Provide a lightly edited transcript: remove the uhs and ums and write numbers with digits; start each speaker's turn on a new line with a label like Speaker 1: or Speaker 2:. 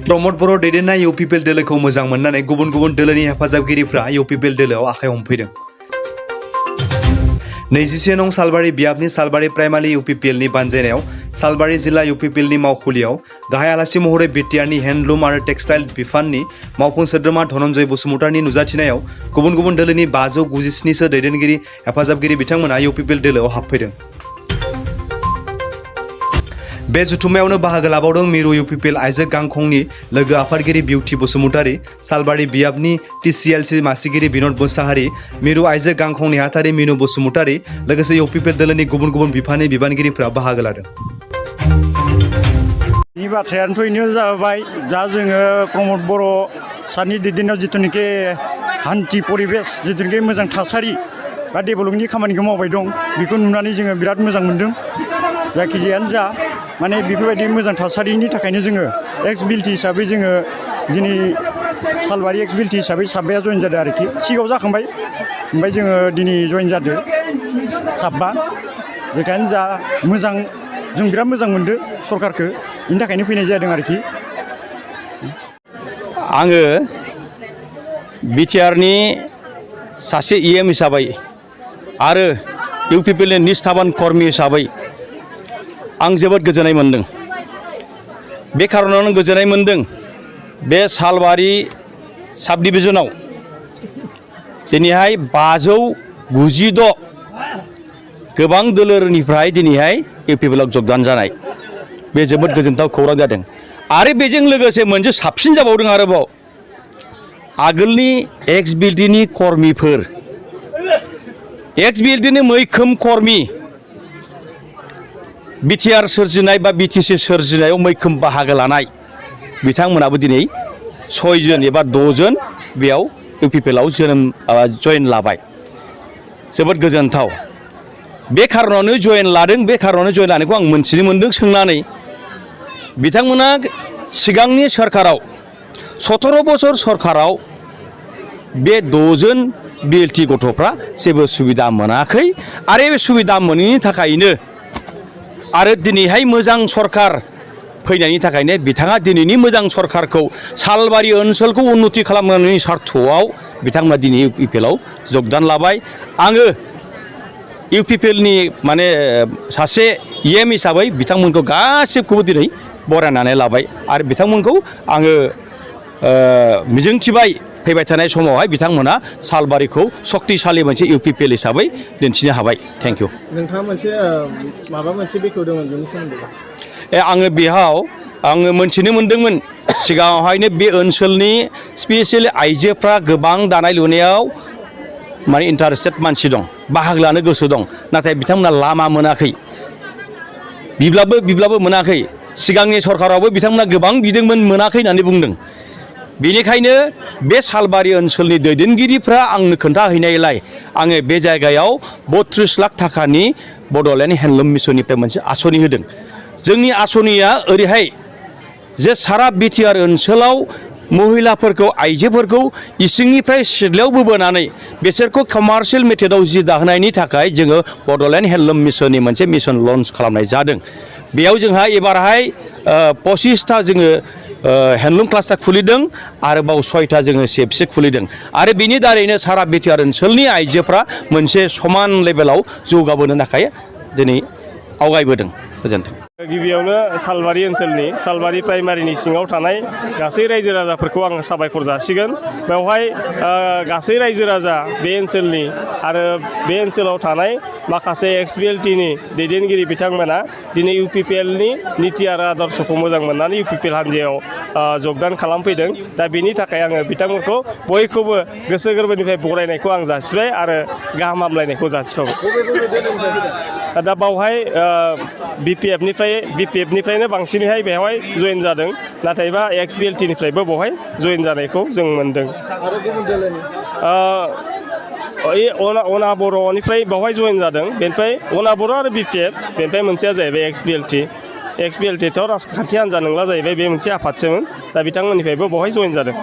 Speaker 1: प्रमोद बर' दैदेननाय UPPL दोलोखौ मोजां मोननानै गुबुन गुबुन दोलोनि हेफाजाबगिरिफ्रा इउपिपिएल दोलोआव आखाइ हमफैदों। 21 नं सालबारि बियाबनि सालबारि प्राइमारि इउपिपिएलनि बानजायनायाव सालबारि जिल्ला इउपिपिएलनि मावखुलियाव गाहाय आलासि महरै बिटिआरनि हेन्डलुम आरो टेक्सटाइल बिफाननि मावफुं सोद्रोमा धनन्जय बसुमतारिनि नुजाथिनायाव गुबुन गुबुन दोलोनि 597 सो दैदेनगिरि हेफाजाबगिरि बिथांमोना इउपिपिएल दोलोआव हाबफैदों। बे जुथुम्मायावनो बाहागो लाबावदों मिरु इउपिपिएल आइजो गांखंनि लोगो आफादगिरि बिउटि बसुमतारि, सालबारि बियाबनि टिसिएलसि मासिगिरि बिनोद मुसाहारि, मिरु आइजो गांखं नेहाथारि मिनु बसुमतारि, लोगोसे इउपिपिएल दोलोनि गुबुन गुबुन बिफाननि बिबानगिरिफ्रा बाहागो लादों।
Speaker 2: नि बाथ्रायानोथ' बेनो जाबाय दा जोङो प्रमोद बर' सारनि दैदेननायाव जिथुनिखि हान्थि परिबेस जिथुनिखि मोजां थासारि बा डेभेलपमेन्टनि खामानिखौ मावबाय दं बेखौ नुनानै जोङो बिराद मोजां मोनदों। जायखिजायानो जा माने बेफोरबायदि मोजां थासारिनि थाखायनो जोङो एक्स बिएलटि हिसाबै जोङो दिनै सालबारि एक्स बिएलटि हिसाबै साबाया जइन जादों आरोखि सिगाङाव जाखांबाय ओमफ्राय जोङो दिनै जइन जादों साबा। बेखायनो जा मोजां जों बिराद मोजां मोनदों सरकारखौ बेनि थाखायनो फैनाय जादों आरोखि।
Speaker 3: आङो बिटिआरनि सासे इएम हिसाबै आरो इउपिपिएलनि निष्ठाबान कर्मी हिसाबै आं जोबोद गोजोननाय मोन्दों। बे खारनावनो गोजोननाय मोन्दों बे सालबारि साब डिभिजनाव दिनैहाय 596 गोबां दोलोनिफ्राय दिनैहाय इउपिपिएलआव जगदान जानाय बे जोबोद गोजोनथाव खौरां जादों। आरो बेजों लोगोसे मोनसे साबसिन जाबावदों आरोबाव आगोलनि एक्स बिएलटिनि कर्मीफोर एक्स बिएलटिनि मैखोम कर्मी बिटिआर सोरजिनाय बा बिटिसि सोरजिनायाव मैखोम बाहागो लानाय बिथांमोनाबो दिनै 6 जन एबा 6 जन बेयाव इउपिपिएलआव जइन लाबाय। जोबोद गोजोनथाव। बे खारनावनो जइन लादों। बे खारनावनो जइन लानायखौ आं मोनथिनो मोन्दों सोंनानै बिथांमोना सिगांनि सरकाराव 17 बोसोर सरकाराव बे 6 जन बिएलटि गथ'फ्रा जेबो सुबिदा मोनाखै आरो बे सुबिदा मोनैनि थाखायनो आरो दिनैहाय मोजां सरकार फैनायनि थाखायनो बिथाङा दिनैनि मोजां सरकारखौ सालबारि ओनसोलखौ उन्नति खालामनायनि सार्थआव बिथांमोना दिनै इउपिपिएलआव जगदान लाबाय। आङो इउपिपिएलनि माने सासे इएम हिसाबै बिथांमोनखौ गासिबखौबो दिनै बरायनानै लाबाय आरो बिथांमोनखौ आङो मिजिंथिबाय फैबाय थानाय समावहाय बिथांमोना सालबारिखौ शक्तिशालि मोनसे इउपिपिएल हिसाबै दिन्थिनो हाबाय। Thank you.
Speaker 4: नोंथाङा मोनसे माबा मोनसे बेखेवदोंमोन बेनि सोमोन्दै
Speaker 3: आङो बेयाव आङो मोनथिनो मोन्दोंमोन सिगाङावहायनो बे ओनसोलनि स्पेसियेलि आइजोफ्रा गोबां दानाय लुनायाव माने इन्टारेस्टेड मानसि दं, बाहागो लानो गोसो दं, नाथाय बिथांमोना लामा मोनाखै, बिब्लाबो मोनाखै। सिगांनि सरकारावबो बिथांमोना गोबां बिदोंमोन, मोनाखै होननानै बुंदों। बेनिखायनो बे सालबारि ओनसोलनि दैदेनगिरिफ्रा आंनो खोन्थाहैनायलाय आङो बे जायगायाव 32 लाख थाखानि बड'लेण्ड हेन्डलुम मिसननिफ्राय मोनसे आसनि होदों। जोंनि आसनिया ओरैहाय जे सारा बिटिआर ओनसोलाव महिलाफोरखौ आइजोफोरखौ इसिंनिफ्राय सिथ्लायाव बोबोनानै बिसोरखौ कमार्शियेल मेथडआव जि दाहोनायनि थाखाय जोङो बड'लेण्ड हेन्डलुम मिसननि मोनसे मिसन लन्च खालामनाय जादों। बेयाव जोंहा एबारहाय 25टा जोङो हेन्डलुम क्लास्टार खुलिदों, आरोबाव 6टा जोङो सेफसि खुलिदों आरो बिनि दारैनो सारा बिटिआर ओनसोलनि आइजोफ्रा मोनसे समान लेभेलाव जौगाबोनो थाखाय दिनै आवगायबोदों। गोजोन्थों।
Speaker 5: गिबियावनो सालबारि ओनसोलनि सालबारि प्राइमारिनि सिङाव थानाय गासै रायजो राजाफोरखौ आं साबायखर जासिगोन। बेवहाय गासै रायजो राजा बे ओनसोलनि आरो बे ओनसोलाव थानाय माखासे एक्स बिएलटिनि दैदेनगिरि बिथांमोना दिनै इउपिपिएलनि निति आरो आदर्शखौ मोजां मोननानै इउपिपिएल हान्जायाव जगदान खालामफैदों। दा बेनि थाखाय आङो बिथांमोनखौ बयखौबो गोसो गोरबोनिफ्राय बरायनायखौ आं जासिबाय आरो गाहाम हामलायनायखौ जासिबावो। दा बावहाय बिपिएफनिफ्रायनो बांसिनैहाय बेवहाय जइन जादों, नाथायबा एक्स बिएलटिनिफ्रायबो बेवहाय जइन जानायखौ जों मोन्दों। अना बर'निफ्राय बेवहाय जइन जादों, बेनिफ्राय अना बर' आरो बिपिएफ, बेनिफ्राय मोनसेया जाहैबाय एक्स बिएलटिथ' राजखान्थि हान्जा नंला जाहैबाय, बे मोनसे आफादसोमोन। दा बिथांमोननिफ्रायबो बेवहाय जइन जादों।